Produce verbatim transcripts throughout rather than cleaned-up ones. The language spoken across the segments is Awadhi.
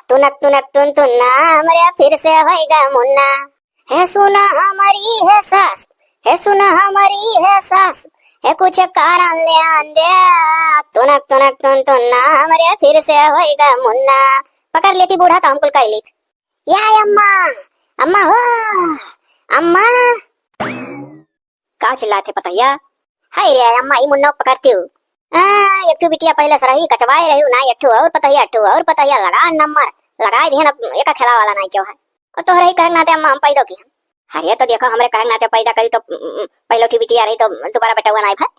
तुनक तुनक तुन तुन ना, हमरे फिर से होइगा मुन्ना। हे सुना हमरी हे सास, हे सुना हमरी हे सास, हे कुछ कारण ल्यान द्या। तुनक तुनक तुन तुन ना, हमरे फिर से होइगा मुन्ना। पकड़ लेती बूढ़ा तो हम कुल कइ लीत। या अम्मा, अम्मा हो, अम्मा। का चिल्लात है पतोहिया? हाय रे अम्मा, ई मुन्नो पकड़तिउ। आ, एक ठो बिटिया पहिले से रही, कचवाए रही, ना एक ठो और पतोहिया, एक ठो और पतोहिया, लगा नंबर, लगाए दिहन, अब एका खेलावा वाला नाई केहू है। और तोहरे ही कहे के नाते अम्मा हम पैदा की हम। अरे तो देखो, हमरे कहे के नाते पैदा करी तो, उम, उम, पहिले ठो बिटिया रही तो दोबारा बेटवा नाई भाई।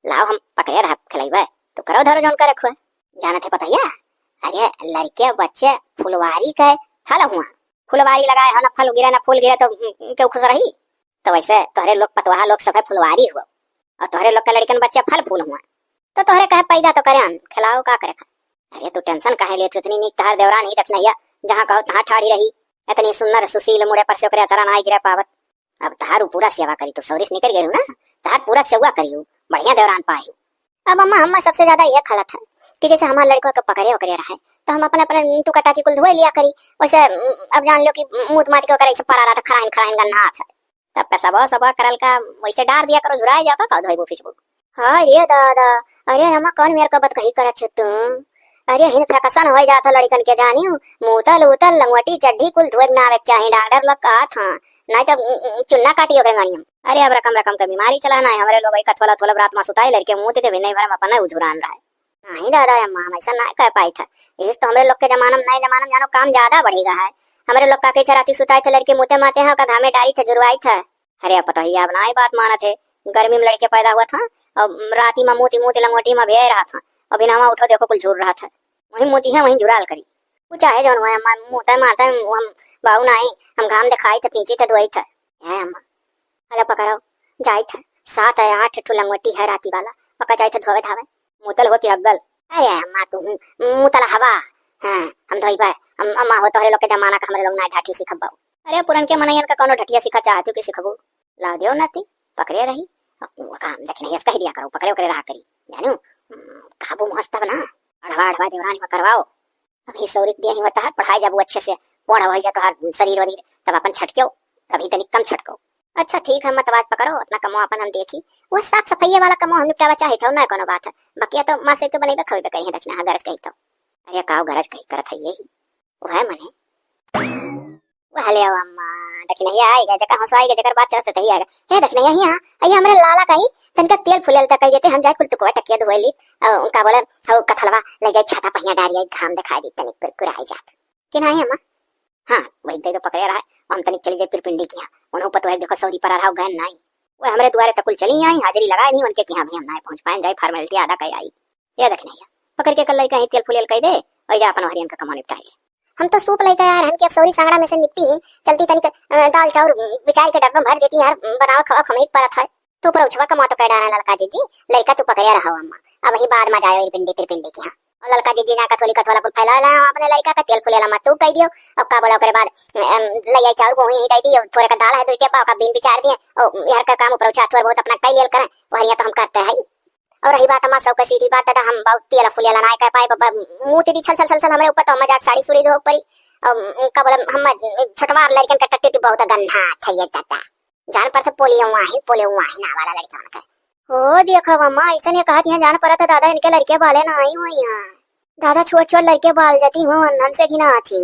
लाओ, हम पकड़े रहब, खिलइबे, तू करो धरो जौन करे खुआ। जानत है पतोहिया, अरे लड़के बच्चे फुलवारी के फल हुआ, फुलवारी लगाए हो ना फल गिरे ना फूल गिरे तो, उम, उम, केहू खुश रही? तो वैसे तोहरे लोग पतवाह लोग सभे फुलवारी हुआ, और तोहरे लोग के लड़कन बच्चे फल फूल हुआ, तो तोहरे कहे पैदा तो करे हम, खिलाओ का करे खा। अरे तू tension काहे लेत हो, इतनी नीक तहार देवरान ही दखिनहिया, जहाँ कहो तहाँ ठाढ़ी रही, इतनी सुंदर सुशील मुड़े पर से ओकरे अचरा ना गिरे पावत। अब तहार उ पूरा सेवा करी, तू सौरी से निकल गई हो ना, तहार पूरा सेवा करी हो, बढ़िया देवरान पाए हो। अब अम्मा, हम्मा सबसे ज्यादा यह खलत है कि जैसे हमार लड़का के पकड़े ओकरे रहे, तो हम अपने, अपने टुका टाकी कुल धोए लिया करी। वैसे, उम, अब जान लो कि मूत मात के ओकरे ऐसे पड़ा रहा था, खराइन, खराइन गन्ना हाथ है। तब पे सबा, सबा करल का वैसे डार दिया करो, झुराए जाओ का, का धोइबू फिचबू। हाँ रे दादा, अरे अम्मा कौन मेर का बात कही करत हो तुम? अरे हिन फकसन हो जाता लड़कन के जानियो, मूतल, उतल, लंगोटी, चड्ढी कुल धोए के ना आवे के चाही, डॉक्टर लोग कहत हाँ, नहीं तो, उम, उम, चुन्ना काटी ओकरे गाड़िया में। अरे अब रकम रकम के बीमारी चला ना है, हमरे लोग एक थोला थोला रात में सुताई लड़के मूत देवे, नहीं भर में अपना उझुरान रहा है। नहीं दादा अम्मा, हम ऐसा ना कह पाई था। इस तो हमरे लोग के जमाना में, नए जमाना में जानो काम ज्यादा बढ़ेगा है। हमरे लोग का कही था राती सुताई थे लड़के मूते माते हैं, का घामे डारी थे, झुरवाई थे। अरे अब पतोहिया अब ना ही बात मानत है, गर्मी में लड़के पैदा हुआ था और राती में मूती मूती लंगोटी में भेज रहा था, और बिना उठो देखो कुल झूर रहा था, वहीं मूती है वहीं झुराल करी। वो चाहे जौन हुआ, अम्मा मूते माते हम बाऊ ना आई, हम घाम दिखाई थे, पींची थे, धोई थे। है अम्मा, अरे पकड़ो, जाई थे, सात है आठ ठो लंगोटी है राती वाला, पक्का जाई थे धोवे धावे। मूतल हो कि हग्गल? अरे अम्मा तू हूँ, मूतल हवा। हाँ, हम धोइबे। हम, अम्मा हो तोहरे लोग के जमाना का हमरे लोग ना ढाठी सिखब बाऊ। अरे पुरनके मनैयन का कौनो ढठिया सिखा चाहत हो कि सिखबू? लाओ देव नाती, पकड़े रही। वो काम देखे नहीं, कह दिया करो, पकड़े ओकरे रहा करी। जानू, हम्म, काबू मस्त बना, अढ़वा अढ़वा देवरानी में करवाओ। अभी सौरी के दिया ही होता है, पढ़ाई जब वो अच्छे से पढ़ा हो जाए तोहार शरीर वरीर, तब अपन छटक्यो, तभी तनिक कम छटको। अच्छा ठीक है, मत आवाज पकड़ो, अपना कमवा अपन हम देखी। वो साफ सफाई वाला कमवा हम निपटावा चाहे था, ना कोनो बात है। बकिया तो माँ से तो बनेबे खवेबे करी है, दखिनहा गरज कही तो। अरे काव गरज कही करत है यही। वो है मने। वो हले अम्मा, दखिनहा आई गए, जका हंसवाई गए, जकर बात चलत तही आ गए। हे दखिनहा, यहाँ, अये हमरे लाला कही, तनिका तेल फुलेल तक कही देते, हम जाए कुल टुकवा टकिया धोए ली, अ, उनका बोले, हो कथलवा, ले जाए छाता पहिया डारी, घाम दिखाई दी, तनिक कुरकुराई जात। कि नाही अम्मा? हाँ, वही दे दो पकड़े रहा है, हम तनिक चली जाए फिर पिंडी किहाँ। उन्हों पतोह देखो सौरी पर रहा गए नाही। वो हमरे दुआरे तकुल चली आई, हाजिरी लगाए नहीं, उनके किहाँ भी हम नाही पहुँच पाए, जाए formality आधा कई आई। ये देख नहीं, पकड़ के कल लइका ही तेल फुलेल कई दे, और जा अपन हरियन का कमवा निपटाए ले। हम तो सूप लइका यार, हम के अब सौरी सांगड़ा में से निपटी ही, चलती तनिक, अ, दाल चाउर, अ, बिचार के डब्बा भर देती यार, बनावा खावा खमही के परत है। तू पर उछवा कमवा तो कह डारा ललका जीजी, लइका तू पकड़े रहो अम्मा। अब ही बाद में जायो फिर पिंडी, फिर पिंडी किहाँ। और ललका जीजी ना कथोली कथोला कुल फैला ला अपने लइका का तेल फुलेला मत तू कह दियो। अब का बोला ओकरे बाद, अम, लइया चाउर को ही दे दियो, थोड़े का दाल है दो टेपा, ओका बीन बिचार दिए। ओ, यार का काम ऊपर उछा थोड़ा बहुत अपना कई लेल करें, वहरिया तो हम करते हैं। और रही बात अम्मा सब का सीधी बात दादा, हम बहुत तेल फुलेला ना कह पाए, बाबा मुंह तेरी छल छल छल छल हमरे ऊपर तो हम जाके साड़ी सुड़ी धो पड़ी। और का बोला हम छटवार लड़कन का टट्टी बहुत गंधा था ये दादा। जान परत पोलियो वाहिन, पोलियो वाहिन आवाला लड़का उनका। ओ, देखो अम्मा, ऐसन ये कहत यहाँ जान परत है दादा, इनके लड़के बाले ना आई हुई यहाँ। दादा, छोट छोट लड़के बाल जाती हुआ, अनहन से घिना आती।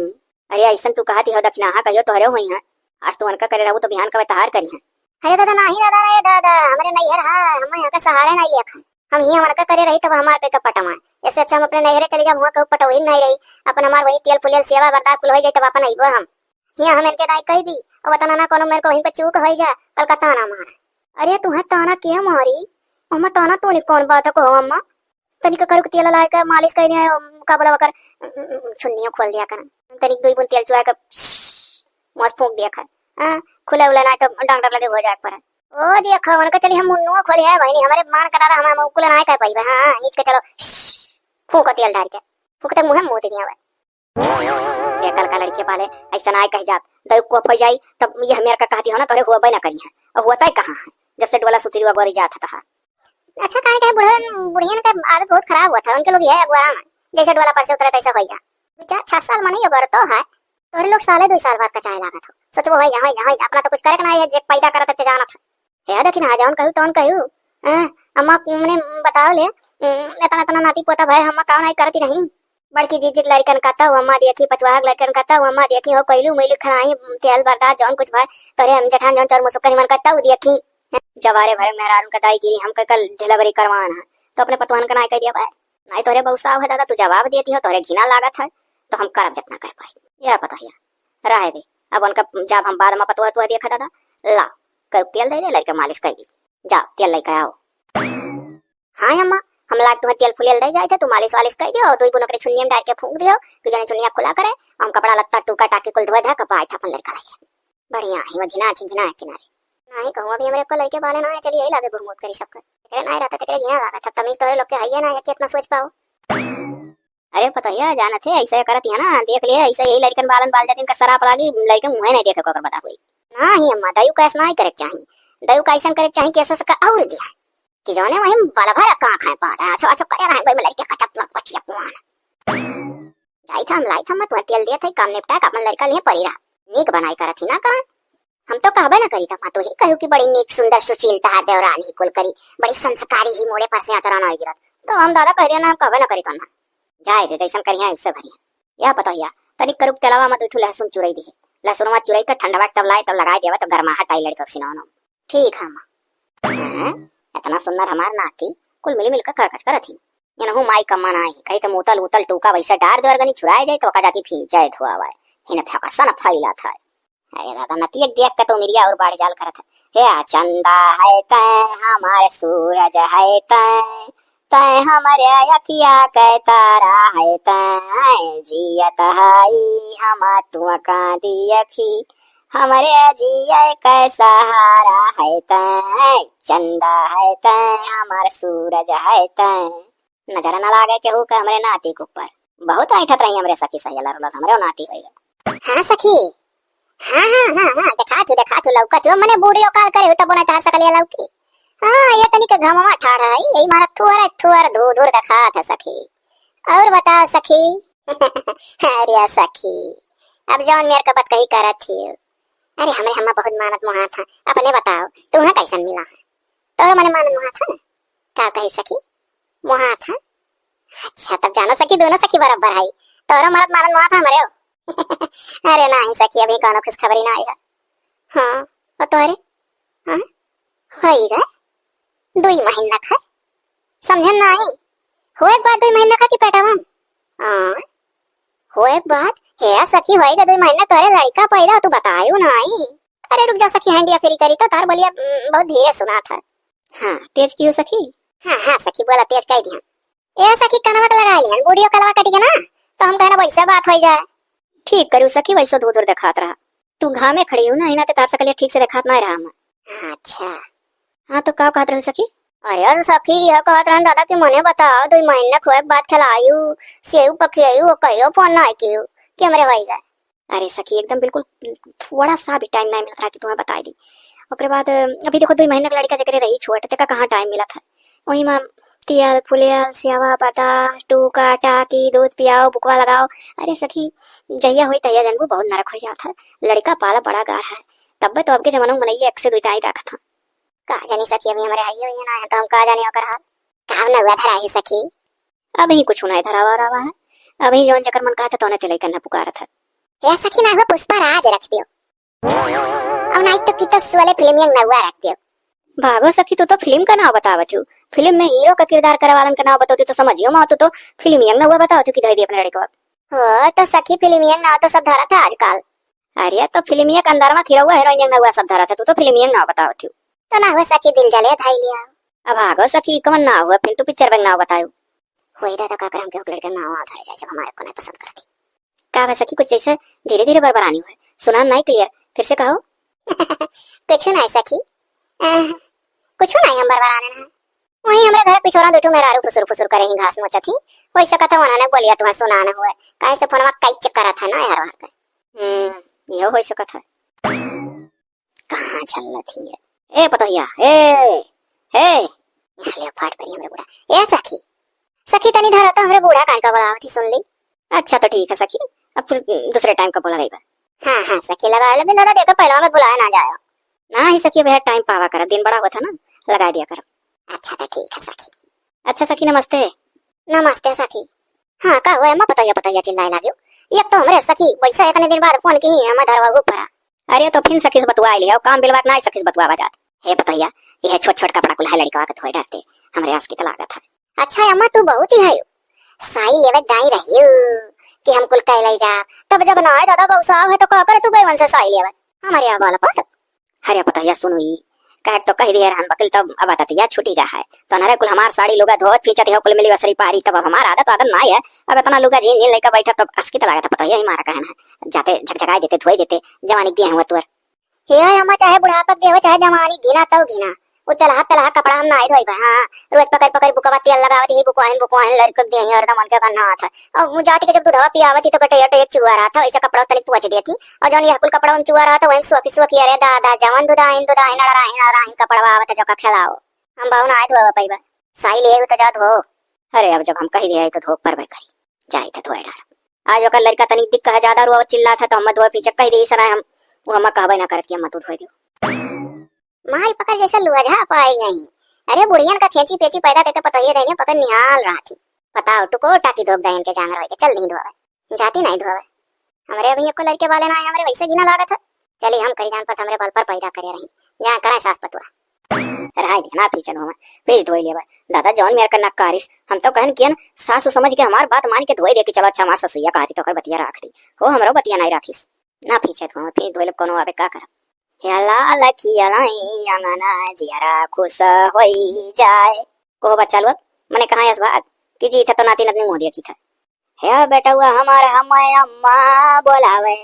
अरे, ऐसन तू कहती हो, दखिनहा कहियो तोहरे हुई हैं। आज तू उनका करे रहू तो बिहान का तहार करी हैं। अरे दादा, नाही दादा, रे दादा, हमरे नैहर है, हम यहाँ का सहारे नहीं लेख। हम ही उनका करे रही तब हमार के पटवा। इससे अच्छा हम अपने नैहरे चली जाब, हुआ कहू पटोही नहीं रही। अपन हमार वही तेल फुलेल सेवा बर्ताव कुल हो जाए तब अपन अइबो हम। हियाँ हम इनके दाई कह दी, अब वतना ना कोनो मेरे को वहीं पे चूक होई जा, कलकत्ता ना मार। अरे तुम्हें ताना के मारी? अम्मा ताना तो नहीं, कौन बात है कहो अम्मा? तनिक करुक तेल लाए के मालिश कर दिया, का बोला वकर, छुन्नियों खोल दिया कर। तनिक दुई बूंद तेल चुआ के मस फूंक दिया कर। हाँ, खुले उले ना तो डॉक्टर लगे हो जाए पर। ओ देखो, उनका चली हम मुन्नुआ खोली है बहनी, हमारे मान कटा रहा, हम, हम कुल ना कह पाई। हाँ, हाँ, ईच के चलो, फूंको तेल डाल के। फूंकते मुँह में मुँह दिया। ये कल का लड़के वाले ऐसा ना कह जात, दई कोप हो जाई, तब ये मेरे का कहती हो ना, तोरे हुआ ना करी है। और हुआ तय कहाँ है, जब से डोला सुतरी हुआ गोरी जात था। अच्छा, काहे कहे बूढ़े, बुढ़ियन का आदत बहुत खराब हुआ था, उनके लोग यह अगुआ में, जैसे डोला पर से उतरे तैसे हो जा। दू चार छह साल मनई ओगरतो है, तोहरे लोग साले दुई साल बाद कचाए लागत हो। सोचबो, "होई जा, होई जा, होई जा, अपना तो कुछ करे के ना है, जे पैदा करत है ते जानत है।" हे देखी ना, जौन कहू तौन कहू। हैं, अम्मा मने बताओ ले, उम, एतना एतना नाती पोता भए, अम्मा काम नाई करती नहीं। बड़की जीजी के लड़कन कहता हूँ, अम्मा देखी, पचवाह के लड़कन कहता हूँ, अम्मा देखी, हो कोइलू मुइलू खनाई, तेल बर्दाश्त जौन कुछ भए, तोरे हम जेठान जौन चोर मुसुक्कन मन कहता हूँ देखी। जवारे भरे मेहरारू का दाईगिरी, हम कल ढिलावरी करवान है, तो अपने पतवान का नाई कह दिया भाई। नाई तोरे बहू साहब है दादा, तू जवाब देती हो, तोरे घिना लागत है, तो हम करब जितना कर पाई। या पता है, रहे दे, अब उनका जब हम बाद में पतोह तोह देखा दादा, ला, कर तेल दे दे, लड़के मालिश कर दी, जा तेल लेके आओ। हाँ अम्मा, हम लाग तुहे तेल फुलेल दे जाए थे, तू मालिश वालिश कर दियो, और दुई बुनकरे छुन्निया में डाल के फूंक दियो, कि जने छुन्निया खुला करे, और हम कपड़ा लत्ता टूका टाकी कुल धोए धा कपाए था अपन लड़का लगे। बढ़िया ही, वो घिना झिझिना है किनारे। नाही कहूँ, अभी हमरे को लड़के बाले ना है, चलिए यही लागे घुरमुट करी सबका। तेरे ना रहता, तेरे घिना लागत था, तमीज तोरे लोग के हइये ना है कि इतना सोच पाओ। अरे पतोहिया, जानत है, ऐसे करत है ना, देख लिए, ऐसे यही लड़कन बालन बाल जातिन का सराप लागी, लड़के मुँहे नहीं देखे को अगर बता कोई। नाही अम्मा, दयू का ऐसा नहीं करे के चाही, दयू का ऐसा करे के चाही कि ऐसा सका और दिया कि जौने वहीं बल भर का खाए पाता है, अच्छो अच्छो करे रहे कोई में लड़के का चपला पचिया पुआन। जाई था हम, लाई था, मैं तुहे तेल दिया था, काम निपटा के अपन लड़का लिए परी रहा। नीक बनाई करत ही ना करन। हम तो कहबे न करी था, तू ही कहू कि बड़ी नीक सुंदर सुशील तहार देवरान ही कुल करी, बड़ी संस्कारी ही, मोड़े पर से आचरण आई गिरत। तो हम दादा कह दिया ना, हम कहबे न करी था ना। जाए दे, जैसन करिया उससे भरिया। या पतोहिया, तनिक करुक तेलवा में दू ठू लहसुन चुरई दिहे। लहसुनवा चुरई के ठंडवा के तब लाए, तब लगाए देवा तो गरमाहट आई लड़के के सीना में। ठीक है माँ। हैं? इतना सुंदर हमार नाती, कुल मिली मिलकर करकच करत ही। इनहू माई कम्मा ना आई, कही तो मूतल उतल टूका वैसे डार देवर गनी चुराए जाए तो ओका जाती फींचे धुआवाए। हिन फेंकसन फैला था। अरे दादा, नतिया के देख के तो उमिरिया और बाढ़ जाल करत है। हे चंदा है तै, हमार सूरज है तै, तै हमरे अखिया के तारा है तै, जियत हई हम तुहका दियखी, हमरे जिए के सहारा है तै, चंदा है तै, हमार सूरज है तै। नजर न लागे केहू के हमरे नाती के ऊपर। बहुत ऐंठत रही हमरे सखी सहेलर लोग, हमरे नाती होई गए। हाँ सखी, हाँ, हाँ, हाँ, हाँ, देखा तू, देखा तू, लौका तू, मने बूढ़ी औकाल करे हो तब ना तार सकलिया लौकी। हाँ, ये तनी के घमवा ठाढ़ा है, यही मारा थुअर, थुअर, धूर, धूर देखा था सखी। और बताओ सखी। अरे सखी, अब जौन मेर का बात कही करत थी। अरे हमरे हम्मा बहुत मानत मुहात था, अपने बताओ, तुम्हें कैसन मिला है? तोहरे मने मानत मुहात था ना? का कही सखी? मुहात था? अच्छा, तब जानो सखी, दोनों सखी बराबर है। तोहरो मरद मानत मुहात था हमरे हो। अरे नाही सखी, अभी कौनो खुशखबरी ना आई है। हाँ, और तोहरे? हाँ? होई गए? दुई महीना खा? समझन नाही। होए के बाद दुई महीना खा कि पेटवा में? हाँ। होए के बाद? हे सखी, होए गए दुई महीना तोहरे लड़का पैदा, तू बतायू नाही। अरे रुक जा सखी, हंडिया फेरी करी तो तार बोलिया, उम, बहुत धीरे सुनात है। हाँ, तेज कियो सखी। हाँ, हाँ सखी, बोला तेज कह दिया। ए सखी, कनवा के लगा लिहन, बूढ़ियो कलवा कटी के ना, तो हम कहना वैसे बात होई जाए। ठीक करू सखी, वैसे धूर धूर देखात रहा। तू घामे खड़ी हो ना, इना ते तार सकलिया ठीक से देखात ना रहा हम। अच्छा। हाँ, तो का कहत रहे सखी? अरे सखी, यह कहत रहन दादा कि मने बताओ, दुई महीना खोए के बाद खिलायू, सेऊ पखियायू, वो कहियो फोन ना कियो कि हमरे होई गए। अरे सखी, एकदम बिल्कुल थोड़ा सा भी टाइम नहीं मिलत रहा कि तुम्हें बताई दी। ओकरे बाद, अभी देखो, दुई महीना के लड़का जकरे रही छोट, तेका कहाँ टाइम मिलत है? वही में तेल, फुलेल, सेवा, बर्दाश्त, टूका, टाकी, दूध पियाओ, बुकवा लगाओ। अरे सखी, जहिया होई तहिया जनबू, बहुत नरक हो जात है। लड़का पाला बड़ा गार है, तब्बे तो अब के जमाना में मनई एक से दुई ताई रखत हैं। का जानी सखी, अभी हमरे हइये हुइये ना है, तो हम का जानी ओकर हाल। का नउआ धरा है सखी? अभी कुछ नहीं धरावा रहा है, अभी जौन जकर मन कहत है, तौने ते लइकन न पुकारत है। ए सखी, ना हुआ पुष्पा राज रख दियो। अब नाई तो कितस वाले फिल्म यंग नउआ रख दियो। भागो सखी, तू तो फिल्म का नाव बतावत हो। फिल्म में हीरो का किरदार करे वालन का नाव बतावत हो तो समझियो माँ, तू तो फिल्म यंग नउआ बतावत हो कि धई दे अपने लड़कवा। हो तो सखी, फिल्म यंग नाव तो सब धरत है आजकल। अरे तो फिल्म यंग अंदर में हिरौआ हीरोइन यंग नउआ सब धरत है, तू तो फिल्म यंग नाव बतावत हो। तो ना हुआ सखी, दिल जले धाई लिया। अब भागो सखी, कमन नाव हुआ, फिर तू पिक्चर बंग नाव बतायो। वही दादा का करम के लड़के नाव आ धरे जाए, जब हमारे को नहीं पसंद करती। का बा सखी, कुछ जैसे धीरे धीरे बरबरानी हुए, सुना नहीं क्लियर, फिर से कहो। कुछ नहीं सखी, अह, कुछ नहीं, हम बरबराने ना। वही हमरे घर पिछोरा दो ठो मेहरारू फुसुर फुसुर करे ही, घास नोचत ही, वही सकत है उन्होंने बोलिया तुम्हें सुना न हुए, काहे से फोनवा कैच करत है ना यार वहाँ के। हम्म, यो हो सकत है। कहाँ चलत ही है? ए पतोहिया, ए, ए। यहाँ ले फाट परी हमरे बूढ़ा। ए सखी, सखी तनी धरा तो हमरे बूढ़ा कान का बोलावत ही सुन ली। अच्छा तो ठीक है सखी, अब फिर दूसरे टाइम कबो लगइबा। हाँ हाँ सखी, लगा लेबे दादा, देखो पहलवा मत भुलाए ना जाए। नाहीं सखी, भैया टाइम पावा करा, दिन बड़ा होत है ना, लगाइ दिया करा। अच्छा तो ठीक है सखी। अच्छा सखी नमस्ते। नमस्ते सखी। हाँ का हुआ अम्मा, पतोहिया पतोहिया चिल्लाए लाग्यो। एक तो हमरे सखी वैसे इतने दिन बाद फोन की, हमें धरवा ऊपर। अरे तो फिन सखी से बतुआ लिया, काम बिलवा के नाहीं सखी से बतुआवा जात। हे पतोहिया, यह छोट छोट कपड़ा कुल है लड़कवा के धोए डरते, हमरे आस की तो लागत है। अच्छा अम्मा, तू बहुत ही है। साई लेवे दाई रही कि हम कुल कह ले जा, तब जब ना आए दादा बउसाव है तो का करे तू गए उनसे साई लेवे हमारे यहाँ वाला पर। अरे पतोहिया सुनू ई, कहे तो कह दिए रहन बकिल, तब अब अदतिया छुटी गा है, तो अनहरे कुल हमार साड़ी लुगा धोत फींचत हो कुल मिली वसरी पारी, तब अब हमार आदत आदत नाहीं है। अब इतना लुगा झीन झीन लइका बैठा तब असकी तो लागत है पतोहिया ही मारा कहन है, जाते झकझकाए देते धोए देते, जवानी दिए हुआ तुअर। हे अम्मा, चाहे बुढ़ापा के देवे, चाहे जवानी घिना तौ घिना, उ तेलहा पेलहा कपड़ा हम नाई धोइबे। हाँ, रोज पकड़ पकड़ बुकवा तेल लगावत ही, बुकवाइन बुकवाइन लड़के के देही हरदम उनके गन्ना हाथ है। और उ जाति के जब दूधवा पियावत ही तो गटैया टैया चुआ रहा था, वैसे कपड़ा तनिक पोंछ देती। और जौन यह कुल कपड़ा में चुआ रहा था, वही सोखी सोखी, अरे दादा, जवन दुदाइन दुदाइन अड़राइन अड़राइन कपड़वा आवत है, जो का खेलाओ। हम बाऊ नाई धोवे पैबे। साई ले तो जा धो। अरे अब जब हम कह दिया है तो धो परबे करी। जाए थे धोए डार। आज ओकर लड़का तनी दिक्क है, ज्यादा रोवत चिल्लात है, तो हम धोए पीछे कह दी सराय हम, वो हम कहबे ना करत कि हम तू धोए दियो। माई पकड़ जैसे लुअझा पाई गई। अरे बुढ़ियन का खेची पेची पैदा करके पतोहिया देने पकड़ निहाल रहा थी। बताओ, टुको टाकी धोक दे इनके जांगर होए के, चल नहीं धोवे। जाती नहीं धोवे। हमरे अभी एको लड़के वाले ना आए, हमरे वैसे घिना लागत है। चली हम करी जान पर हमरे बल पर पैदा करे रही। जा कराए सास पतुआ। रहाई दे ना, फीचन हो मैं। फीच धोई लेबे। दादा जौन मेर का नक्कारिस, हम तो कहन कियन सासु समझ के हमार बात मान के धोई दे कि चलो अच्छा हमार ससुइया कहती तो ओकर बतिया राख दी। हो हमरो बतिया नहीं राखिस। ना फीचत हो, फीच धोई लेब कोनो आवे का करब। हे लाल खियलाई अंगना जियरा खुश होई जाए। कहो बच्चा लोग, मने कहाँ यस भाग कि जी थे तो नाती नतनी मुँह देखी था। हे बेटउआ हमार हम्मे अम्मा बोलावे,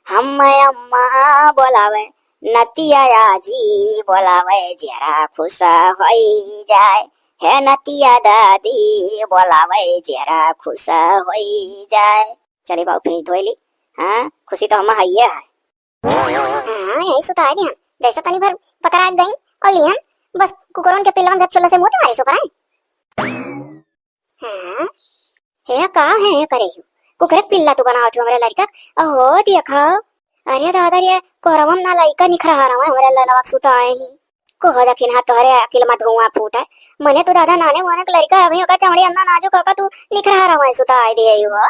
हम्मे अम्मा बोलावे, नतिया आजी बोलावे, जियरा खुश होई जाए। हे नतिया दादी बोलावे, जियरा खुश होई जाए। चली बाबू, फीच धोई ली। हाँ, खुशी तो हम हइये है। हाँ, यही सुताए दिहन। जैसे तनी भर पकड़ा गई और लिहन, बस कुकुरन के पिल्लवन घर चूल्हा से मुँह तुम्हारे सुपर है। हाँ? हे का है, हे करे हो? कुकरे पिल्ला तू बनावत हो हमरे लड़का? ओहो, देखा। अरे दादा रे, कोरवम ना लइका निखरा रहा हमरे ललवा सुताए ही। कहो दखिन हा तोहरे अकिल मा धुआं फूटे। मने तू दादा नाने मोने के लड़का अभी ओका चमड़ी अन्ना नाजुक ओका तू निखरा रहा सुताए दिए हो।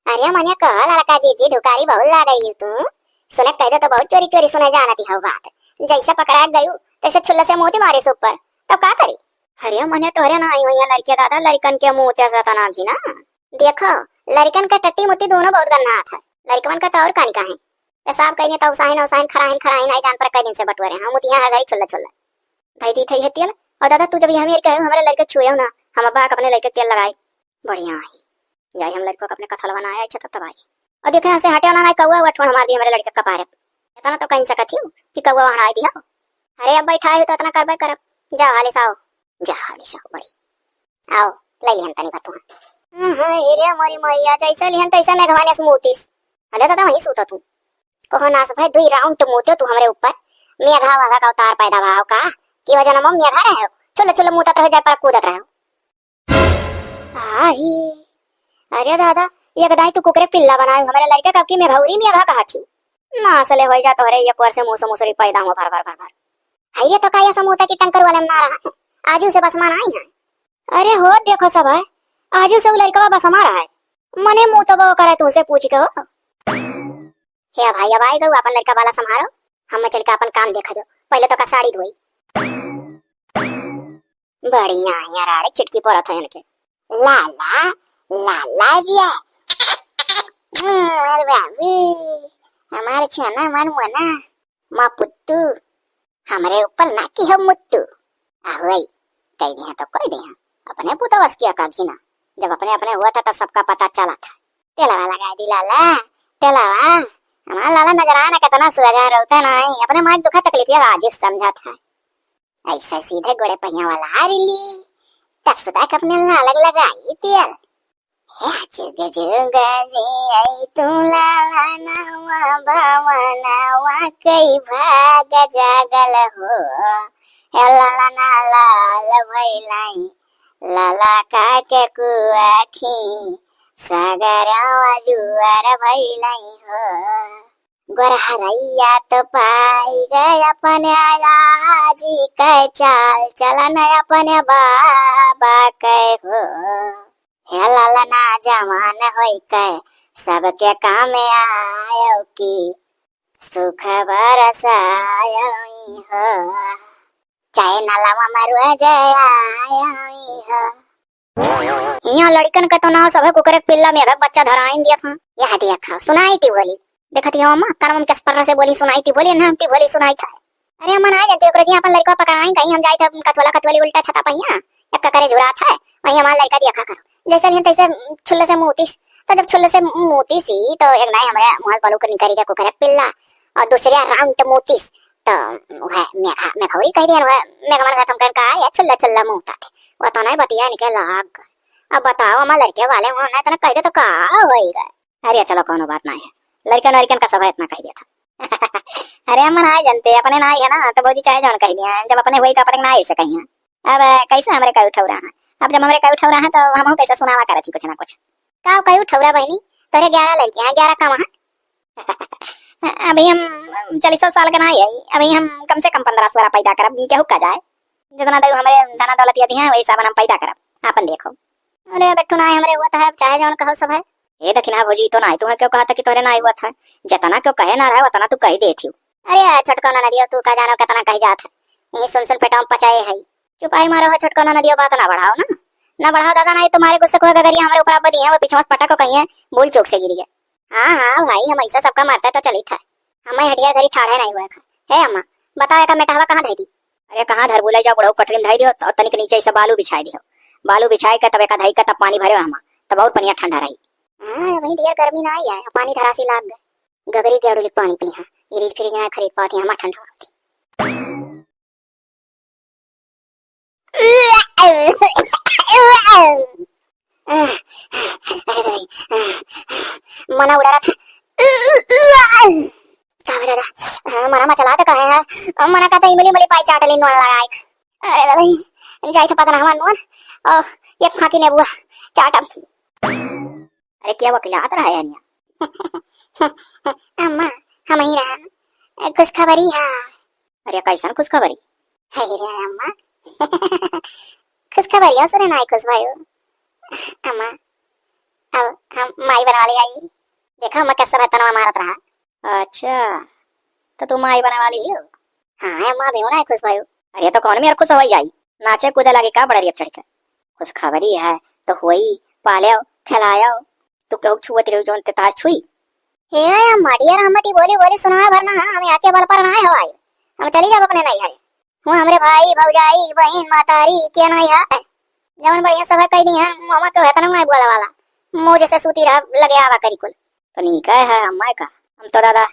अरे मने कह लड़का जीजी ढुकारी बहुत लागई तू। सुने कह दे तो बहुत चोरी चोरी सुने जानती हो बात। जैसे पकड़ा गयू तैसे छुल्ला से मोती मारे से ऊपर। तो का करी? अरे मने तोहरे ना आई हुई है लड़के दादा, लड़कन के मुँह ते सतना घिना। देखो, लड़कन का टट्टी मुत्ती दोनों बहुत गन्ना हाथ है। लड़कवन का तो और कानी का है। पेशाब कइने तो उसाहिन उसाहिन खराहिन खराहिन आई जान पर कई दिन से बटुअरे हैं। मुतिया हर घड़ी छुल्ला छुल्ला। भाई दी थई है तेल। और दादा तू जब यहाँ मेर कहे हमरे लड़के छुए हो ना, हम अब्बा के अपने लड़के तेल लगाए। बढ़िया है। जाई हम लड़को के अपने कथल बनाए, अच्छा तब तब आई। और देखे ऐसे हटे ना, ना कौआ, वठवन हमार दी हमरे लड़के कपारे। इतना तो कहीं सकत ही कि कौआ वहाँ आई दिया। अरे अब बैठा है तो इतना करबे करब। जाओ हाली साओ। जा हाली साओ बड़ी। आओ, ले लिहन तनी बतुआ। हाँ, हाँ, ए रे मोरी मैया, जैसे लिहन तैसे मेघवा ने मुतीस। अले दादा वहीं सूता तू। कहो नास भाई, दुई राउंड मुते तू हमरे ऊपर। मेघा वाघा का अवतार पैदा भाव का? कि वजन में मेघा रहे हो। चलो, चलो, मुतत रहो, जाए पर कूदत रहो। आही, अरे दादा, एक दाई तू कुकरे पिल्ला बनाए, हमरे लड़के का की मेघौरी मेघा कहा थी। ना असले होई जा तोहरे एक वर्ष से मुसो मुसरी पैदा हुआ भर भर भर भर। हाय रे, तो का ये समूह की टंकर वाले में ना रहा? आजू से बस मान आई है। अरे हो, देखो सब है, आजू से उ लड़कवा बस हमारा है। मने मुँह तो वो करे तुमसे पूछ के हो। हे भाई, अब आई गऊ, अपन लड़का वाला संभारो, हम चल के अपन काम देखा जो, पहले तो का साड़ी धोई। बढ़िया है यार, आड़े चिटकी पड़त है इनके। लाला, लाला जी है। हम्म, अरे बाबू, हमारे छेना मन मोना, माँ पुत्तू, हमरे ऊपर ना की हो मुत्तू। आहो आई, कह दिया तो कह दिया, अपने पुतवस किया का घिना, जब अपने अपने हुआ था तब सबका पता चला था। तेलवा लगा दी लाला, तेलवा, हमारा लाला नजर आना कितना सुअजा रोता नहीं, अपने माँ की दुखा तकलीफ ये राजेश समझा था। ऐसे सीधे गोड़े पहिया वाला आ रिली, तब सुधा के अपने अलग लगाई तेल। हे जुग जुग जी आई तू लाला नवा भवनवा कई भाग जागल हो। हे लाला ना लाल भैलाई, लाला का के कुआखी, सगरवा जुअर भइलई हो। गोरहरैया तो पाई गए अपने आया जी के चाल चलन अपने बाबा के हो। हे ललना जवान होई के सबके काम आयो की सुख बरसायो हो। चाहे नलवा में रोज आयो हो। हियाँ लड़िकन के तो नाव सभे कुकुरे के पिल्ला मेघक बच्चा धराइन दिया था। यह देखा, सुनाई टिवली। देखत ही हम, कनवा में कस पर्रा से बोली, सुनाई टिवली, ना टिवली सुनाई था। अरे अम्मा, ना जाते ओकरे जी अपन लड़का पकड़ाई, कहीं हम जाए थे कथोला कथोली उल्टा छता पहिया, एक करे झुरात है, वही हमारा लड़का देखा करो। जैसे नहीं तैसे छुल्ले से मुतीस, तो जब छुल्ले से मुतीस ही, तो एक नाई हमरे मुहल पलू के निकरी के कुकुरे के पिल्ला, और दूसरे राउंड मुतीस, तो वह मेघा, मेघौरी कह दिया, वह मेघमन का तुम कहीं कहा, या छुल्ला छुल्ला मुता थे, वो तो नहीं बतिया निकल लाग। अब बताओ, हमारे लड़के वाले हुआ ना, इतना कह दे तो का होएगा? अरे चलो, कोनो बात नाई है, लड़कन लड़कन का सब है, इतना कह दिया था। अरे अम्मा ना जनते, अपने नाई है ना, तो भौजी चाहे जौन कह दिया, जब अपने हुई तो अपने नाई से कहिए। अब कैसे हमरे का उठौरा है, अब जब हमरे का उठौरा है, तो हम कैसे सुनावा करत ही कुछ ना कुछ। का का उठौरा बहनी, तोरे ग्यारह लड़के हैं, ग्यारह का वहाँ। अभी हम चालीस साल के नाई है, अभी हम कम से कम पन्द्रह सोलह पैदा करब, केहू का जाए। जितना दऊ हमरे धना दौलत यदि है, वही सावन हम पैदा करब, आपन देखो। अरे बेटू, नाई हमरे हुआ था, चाहे जौन कहो सब है। ए दखिना भौजी, तो नाई तू है क्यों कहा था कि तोरे नाई हुआ था? जितना क्यों कहे ना रहे, उतना तू कही देती हो। अरे छोटका ना दियो, तू का जानो कितना कही जात है, यही सुन सुन पेटवा में पचाए है। चुपाई मारो है छोटका ना दियो, बात ना बढ़ाओ ना, ना बढ़ाओ दादा, नाई तुम्हारे गुस्से को गगरिया हमरे ऊपर अब दी है, वो पीछे से पटक को कही है, भूल चूक से गिरी है। हाँ हाँ भाई, हम ऐसा सबका मारता तो चली था। हमें हटिया घरी ठाढ़े नहीं हुआ था। हे अम्मा, बताओ एका मेटहवा कहाँ धई दी? अरे कहाँ धर बुलाई जाओ, बुढ़ऊ कटरी में धई दियो, तो तनिक नीचे से बालू बिछाई दियो। बालू बिछाई के तब एका धई के तब पानी भरे हमा, तब और पनिया ठंडा रही। हाँ, वही ढेर गर्मी ना आई है, पानी धरासी लाग गए। गगरी गड़ुली पानी पी हाँ, ये फ्रिज ना खरीद पाती, हमा ठंडा होती। अरे दादा, मना उड़ा रहा था। का बे दादा, मना मचला तो कहे है, मना का तो इमली मली पाई चाटली नोन लगाए। अरे दादा, जाई था पता ना हमार नोन, ओ, एक फाकी नेबुआ चाटम। अरे क्या वकिलात रहा है यार? अम्मा, हम ही रहा, खुशखबरी है। अरे कैसन खुशखबरी? अरे अम्मा, खुशखबरी है, सुने ना खुश भाई। अम्मा, अब हम माई बनवा ले आई। देखा अम्मा कैसा बहतनवा मारत रहा। अच्छा, तो तू माई बनवा ली हो? हाँ अम्मा, अभी ना खुश भाई। अरे तो कौन मेर खुश हो जाई, नाचे कूदे लागे का बड़रिया चढ़ के। खुशखबरी है तो होई, पालेव, खिलायव, तू केहू छुअत रही जौन ते तार छुई। हे अम्मा, ढेर अम्मटी बोली बोली सुनावे भर ना, हाँ, हम यहाँ के बल पर ना हवाई, हम चली जाब अपने नैहरे। हुआ हमरे भाई, भौजाई, बहिन, महतारी, के नहीं है, जवन बढ़िया सभा कह दी है, मामा के हतन नहीं बोला वाला, मुँह जैसे सूती रहा, लगे आवा करी कुल। तो नीक है अम्मा का, हम तो दादा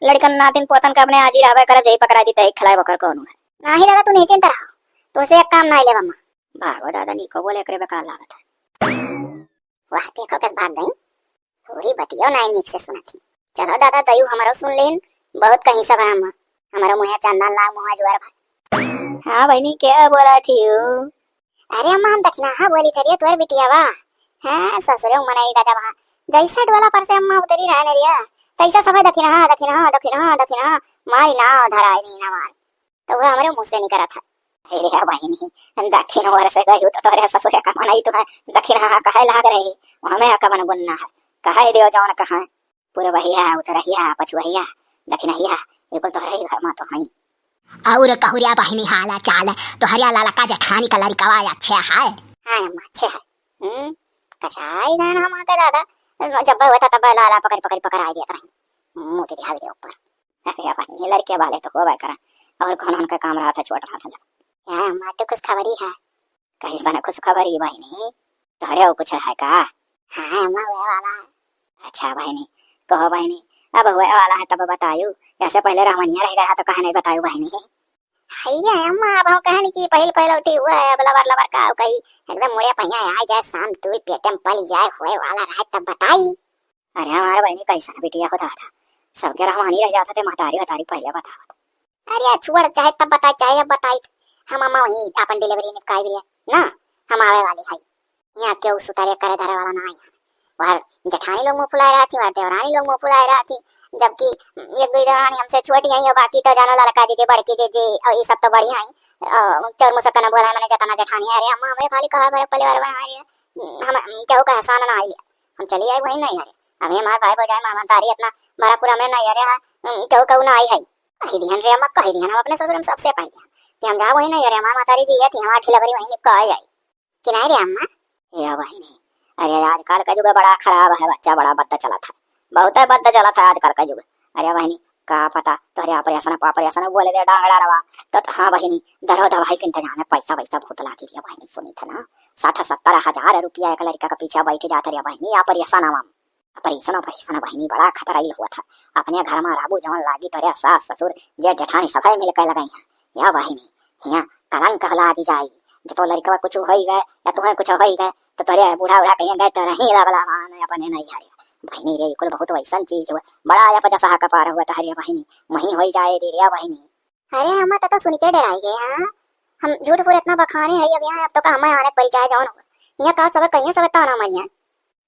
लड़कन नातिन पोतन का अपने आजी रहबे करब, यही पकड़ा दी तही खिलाए बकर कौन है। नाही दादा, तू निश्चिंत रहा, तो से एक काम नहीं लेब अम्मा। भागो दादा, नीको बोले एकरे बेकार लागत है। वाह, देखो कस भाग गई, पूरी बतियो नाई नीक से सुनत ही। चलो दादा, तयू हमरो सुन लेन, बहुत कहीं सब हम, हमरो मुँहे चंदन लाग मुँह जुआर भर। हाँ बहनी, क्या बोला थी हो? अरे अम्मा, हम दखिनहा बोली थी रे, तोर बिटिया बा। हाँ, ससुरे मनई गजब हा। जैसे डोला पर से अम्मा उतरी रहे ने रिया, तैसे सबै दखिनहा, दखिनहा, दखिनहा, दखिनहा, मारी नाव धराई दी ना मार। तो वह हमरे मुँह से निकरत है। अरे बहिनी, दखिन ओर से गई तो तोरे ससुरे का मनई तो है, दखिनहा कहे लाग रही, हमें कमन गुन्ना है, कहे दियो जौन कहे। पुरबहिया, उतरहिया, पछुअहिया, दखिनहिया, ये कुल तोहरे ही घर मा तो हई। और कहुरिया बहिनी हाला चाल, तोहरिया लाला का जेठानी का लड़िकवा अच्छे है? हाँ अम्मा, अच्छे है। हम्म, कचाई गए ना हमार के दादा, जब हुआ था तब लाला पकड़ पकड़ पकड़ आ गया था, मुँह दिखा दे ऊपर। अरे बहिनी, लड़के वाले तो होबे करा, और कौन उनका काम रहा था, छोट रहा था जब। हाँ अम्मा, तो खुशखबरी है। कैसन खुशखबरी बहिनी? तोहरे और कुछ है का? हाँ अम्मा, हुए वाला है। अच्छा बहिनी, कहो बहिनी, अब हुए वाला है तब बतायू, ऐसे पहले रहमनिया रह गया तो कहे नहीं बतायू बहिनी? है अम्मा, अब हम कहन कि पहिल पहिल उठी हुआ है, अब लबर लबर का कही, एकदम मुड़े पहिया आ जाए, शाम तूल पेटे में पल जाए, हुए वाला रहे तब बताई। अरे हमारे बहिनी कैसन बिटिया हो दादा, सबके रहमानी रह जाता थे महतारी वतारी पहले बतावत। अरे छोड़, चाहे तब बताई चाहे अब बताई, हम अम्मा वहीं अपन डिलीवरी निपकाई भी है ना, हम आवे वाली है। यहाँ केहू सुतारे करे धरे वाला ना आई है, वह जेठानी लोग मुँह फुलाए रहती, वह देवरानी लोग मुँह फुलाए रहती, जबकि एक दो देवरानी हमसे छोटी हैं, और बाकी तो जानो ललका जीजी, बड़की जीजी, और ये सब तो बढ़िया हैं, और चोर मुसक्का न बोला है, मैंने जतना जेठानी है। अरे अम्मा, हमरे खाली कहा भरे परिवार में हमारे, हम केहू का एहसान ना आइल। हम चली आए वही नहीं हरे। अभी हमारे भाई भौजाई, मामा तारी इतना भरा पूरा हमरे नहीं हरे, हाँ, केहू केहू ना आई है। कही दिहन रे अम्मा, कही दिहन, हम अपने ससुर में सबसे कही दिहन कि हम जाओ वही नहीं हरे, हमारे मातारी जी ये थी, हमारे डिलीवरी वही निपका आ जाई। कि नहीं रे अम्मा? ए बहिनी, अरे आजकल का युग बड़ा खराब है बच्चा, बड़ा बद चलत है, बहुत बद चलत है आजकल का युग। अरे बहिनी, का पता तोहरे ऑपरेशन ऑपरेशन बोले दे डांगड़ा रवा। तो हाँ बहिनी, दरो दवाई के इंतजाम है, पैसा वैसा बहुत लागी रे बहिनी, सुनी थे ना, साठ सत्तर हजार रुपया एक लड़का के पीछे बैठ जात रे बहिनी, ऑपरेशन आवा। ऑपरेशन ऑपरेशन बहिनी, बड़ा खतरा ही हुआ था। अपने घर में रहबू जवन लागी तोहरे सास ससुर जेठ जेठानी सभे मिल के लगाई हैं। या बहिनी, हियाँ कलंक लागी जाई। जब तो लड़कवा कुछ होई गए या तुहें कुछ होई गए, तो तोहरे बूढ़ा बूढ़ा कहीं गए तो रही लगला मान अपने नहीं हरे। बहिनी रे, कुल बहुत वैसन चीज हुआ, बड़ा या पचास का पार हुआ तहरे बहिनी, वहीं होई जाए दे रे बहिनी। अरे अम्मा, तो, तो सुन के डराई गए, हाँ? हम झूठ पूरे इतना बखाने है अब यहाँ, अब तो का हमें आने पड़ी चाहे जौन हो। यहाँ का सब कहिए सब ताना मारिया।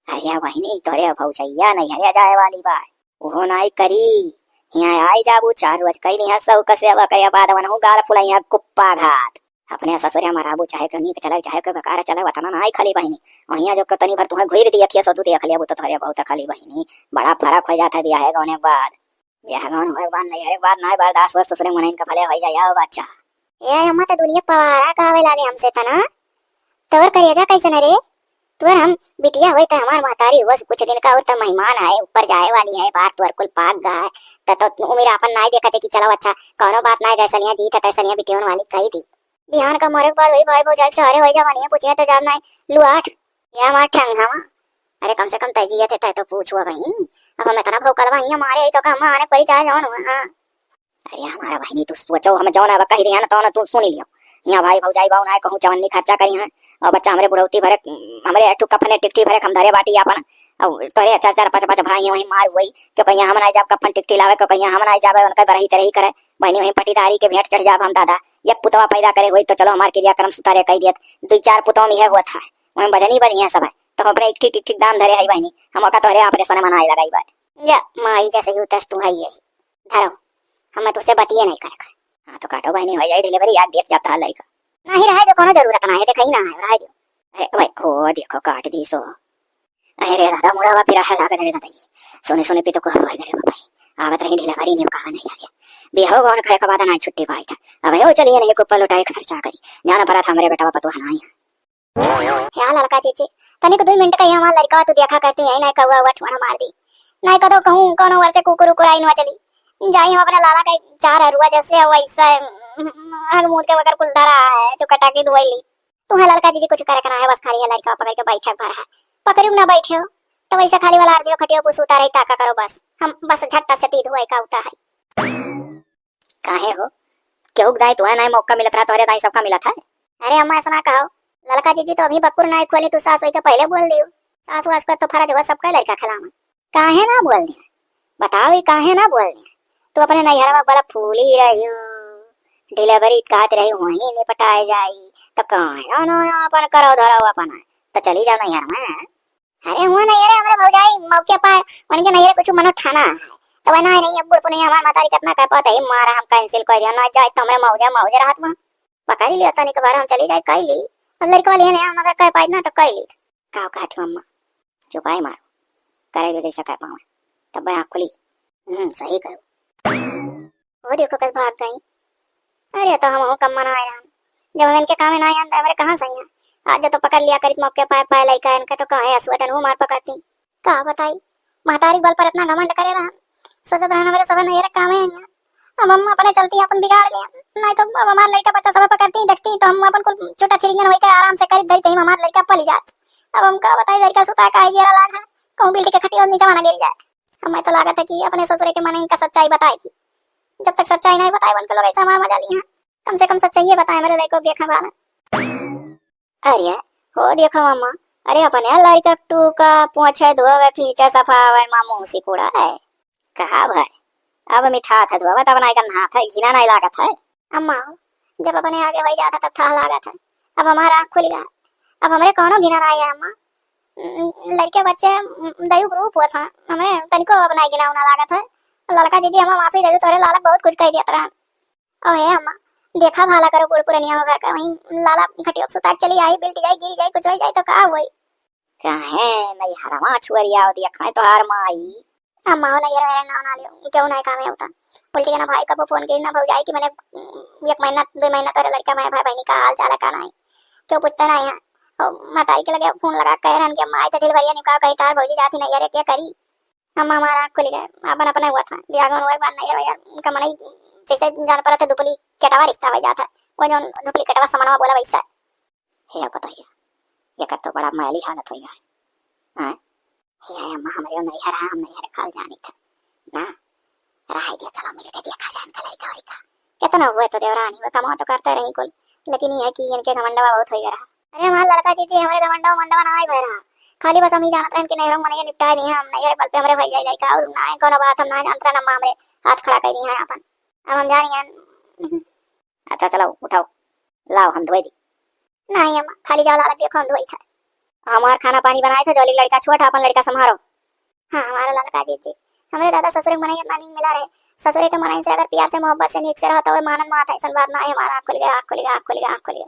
अरे बहिनी, तोरे भौजैया नैहरे जाए वाली बा, ओहो नाई करी। हियाँ आई जाबू चार रोज कई दिहा सौ कसे अब करे बाद वनहु गाल फुलैया कुप्पा घात। अपने ससुरे में रहबू चाहे के नीक चले चाहे के बेकार चले, वतना नाई खाली बहिनी। वहिया जो के तनी भर तुहें घुर दी अखिया सो तू देख लेबू तो तोरे बहुत खाली बहिनी। बड़ा फर्क हो जाता है बियाहे गौने के बाद। बियाह गौन होए के बाद नैहरे के बाद नाई बर्दाश्त हो ससुरे मनइन का भले होई जाए आओ बच्चा। ए अम्मा, तो दुनिया पवारा का आवे लागे हमसे तना। तोर करेजा कैसन रे? तोर हम बिटिया होई त हमार महतारी हुआ से कुछ दिन का और त मेहमान आए, ऊपर जाए वाली है, बाहर तोर कुल पाक गा है, त तो उम्र आपन नाई देखते कि चलो अच्छा, कौनो बात नाई, जैसनिया जीत है तैसनिया बिटियोन वाली कही दी। बिहान का मरे के बाद वही भाई भौजाई से हरे होई जवानिया पूछिए त जब नाई लुआठ, ये हमार ठंग हवा। अरे कम से कम तय जियत है तय तो पूछो भाई, अब हम इतना भौकल बा, हियां मारे आई तो का हम आने परी चाहे जौन हुआ, हाँ। अरे हमारा बहिनी, तू सोचो, हम जौन अब कही दिया ना, तौन तू सुनी लियो। यहाँ भाई भौजाई बाऊ ना कहूँ चवन्नी खर्चा करी हैं, और बच्चा हमरे बुढ़ौती भरे, हमरे एक ठो कफने टिकठी भरे हम धरे बाटी आपन। और तोरे चार चार पाँच पाँच भाई हैं, वहीं मार हुई, क्यों कहिया हम ना जाब कफन टिकठी लावे, क्यों कहिया हम ना जाबे, उनके बरही तरही करे। बहिनी वहीं पटीदारी के भेंट चढ़ जाब हम दादा। एक पुतवा पैदा करे हुई तो चलो हमार क्रियाक्रम सुतारे कही दियत, दुई चार पुतवा में यह हुआ था, वहीं बजनी बजिया सब है, तो हम अपने एक ठीक, एक ठीक दाम धरे है बहिनी, हम ओका तोहरे ऑपरेशन में ना लगाई बा। जा माई, जैसे ही उतस तू है यही। धरो, हमें तुझसे बतिये नहीं करे। हाँ, तो काटो बहिनी, हो जाए डिलीवरी, आज देख जाता है लड़का। नहीं रहे दो, कोनो जरूरत ना है, देखा ही ना है, रहे दो। अरे भाई, ओ देखो, काट दी सो। अरे रे दादा, मुड़ावा पिरा है लागत रे दादा, ये सोने सोने पे तो को होए रे बाबा। आवत रही डिलीवरी नहीं कहा नहीं आ गया। बिहाव गौन खाए का बाद ना छुट्टी पाई था। अब यो चलिए नहीं को पल उठाए खर्चा करी। जाना पड़ा था हमरे बेटा पतोह नहीं। ह्या ललका जीजी, तनिक दुई मिनट का यहाँ हमार लड़का तू देखा करती, यही नहीं कौआ हुआ ठुआना मार दी। नहीं कदो कहूँ कौनो वर्षे कुकुर उकुर आई नुआ चली। जाई हम अपने लाला के चार हरुआ जैसे वैसा हग मूत के वकर कुल धरा है, तू कटा के धुआई ली। तुम्हें ललका जीजी कुछ करे के ना है, बस खाली है लड़का पकड़ के बैठक भर है। पकड़ू ना बैठे हो, तो वैसे खाली वाला आर दियो खटियो पुसू उतारे ताका करो बस। हम बस झट्टा से ती धुआई का उता है। काहे हो? केहू के दाई तोहे नाई मौका मिलत रहा, तोहरे दाई सबका मिलत है। अरे अम्मा, ऐसा ना कहो। ललका जीजी तो अभी बकुर नाई खोली, तू सास होई के पहले बोल दियो। सास वास का तो फर्ज हुआ सबका लड़का खिलावन। काहे ना बोल दिया? बताओ, ये काहे ना बोल दिया? तू अपने नैहर में बड़ा फूली रही हो, डिलीवरी कहत रही, वहीं निपटाए जाई, तो काहे ना अपन करो धरो अपना, तो चली जाओ नैहर में। अरे हुआ नहीं, अरे हमरे भौजाई मौके पर उनके नैहरे कुछ मनो ठाना है, तो वह ना नहीं, अब बुढ़ पुनिया हमार मतारी कितना कह पाते ही मारा, हम कैंसिल कर दिया ना, जाए तो हमरे मौजा मौज रहत वहाँ। पकड़ लियो तनिक बार हम चली जाए, कह ली। अब लड़का लिए ले हम अगर कह पाए ना तो कह ली। का कहती मम्मा? चुपाई मारो, करे जो जैसा कह पावे, तब आँख खुली। हम्म, सही कहो। वो देखो कल भाग गई। अरे तो हम हो कम मना आए हम, जब हम इनके कामे ना आए तो हमरे कहाँ सही है। आज तो पकड़ लिया करित मौके पाए पाए लइका इनका तो कहे असुअटन वो मार पकड़ती। का बताई, महतारी बल पर इतना घमंड करे रहन, सोचत रहन हमरे सब नैहर कामे आई हैं। अब हम अपने चलती अपन बिगाड़ गए, नहीं तो अब हमार लड़का बच्चा सब पकड़ती देखती तो हम अपन कुल छोटा छिरिंगन होई के आराम से करित धरित ही हमार लड़का पली जात। अब हम का बताई लड़का सुता काहे जियरा लाग है, कहूँ बिल्डिंग के खटिया नीचे ना गिर जाए। हमें तो लागत है कि अपने ससुरे के मन इनका सच्चाई बताई दी। जब तक सच्चाई नहीं बताए उनके लोग ऐसा हमार मजा ली हैं। कम से कम सच्चाई बताए, मेरे लड़को देखा भाला। अरे, हो देखो मम्मा, अरे अपने लड़का तू का पोछे धोवे, फीचे सफावे, माँ मुँह सिकुड़ा है। कहा भाई, अब मिठात है धोवे, तब नाई का नहात है, घिना नहीं लागत है। अम्मा, जब अपने आगे हो जाता तब था लागत है। अब हमारा आँख खुल गया, अब हमरे कौनो घिना नहीं है अम्मा। लड़के बच्चे दयू ग्रुप हुआ था, हमें तनिको अब नाहीं गिनाव ना लागत है। ललका जीजी हमें माफी दे दे, तोहरे लालक बहुत कुछ कह दिया तरह। ओ हे अम्मा, देखा भाला करो बूढ़ पुरनिया हो घर का, वहीं लाला खटिया पे सुता के चली आई, बिल्ट जाई, गिर जाई, कुछ हो जाई तो का होई? काहे नैहरवा छुअरिया होती है, खाए तोहार माई। अम्मा हो नैहर वैहर नाव ना लियो, क्यों ना काम है उतना। उल्टी के ना भाई कबो फोन की ना भौजाई कि मैंने एक महीना दो महीना तोरे लड़का मैं भाई बहनी का हाल चाल है का नाहीं, क्यों पूछता नाहीं है। और मताई के लगे फोन लगा कह रहन कि माई तो झिल भरिया निकाह कही तार भौजी जाती नैहर क्या करी। अम्मा हमारा आँख खुल गए, अपन अपना हुआ था, बियाह हुआ के बाद नैहर वैहर उनका मनई जैसे जान पड़ा था दुपली केटवा रिश्ता हो जाता, वो जो दुपली केटवा समनवा बोला वैसा। हे बताइए, ये कर तो बड़ा मैली हालत हो गया है। हाँ? हे अम्मा, हमरे नैहर है, हम नैहर काल जानी था ना। रहा दिया, चलो मिलके देखा जाए इनका लड़का वड़का। कितना हुए तो देवरानी हुए, कमा तो करते रही कुल, लेकिन ये है कि इनके घमंडवा बहुत हो गया रहा। अरे हमारे लड़का जीजी, हमारे घमंडवा मंडवा ना आई भय रहा। खाली बस हम ही जानत रहन कि नैहर मनई निपटाए नहीं है, हम नैहर बल पे हमरे भैया लड़का और ना है कोनो बात, हम ना जानत रहन, अम्मा हमरे हाथ खड़ा कर दी है अपन। अब हम जानी है। अच्छा चलो उठाओ, लाओ हम धोए दी। नहीं अम्मा, खाली जाओ लालक देखो हम धोई था। हमार खाना पानी बनाए थे, जौली लड़का छोट है, अपन लड़का संभारो। हाँ, हमारा ललका जीजी, हमरे दादा ससुरे के मनई इतना नीक मिला रहे। ससुरे के मनई से अगर प्यार से मोहब्बत से नीक से रहो तो वे मानन मात है, ऐसन बात ना है। हमारा आँख खुल गया, आँख खुल गया, आँख खुल गया, आँख खुल गया।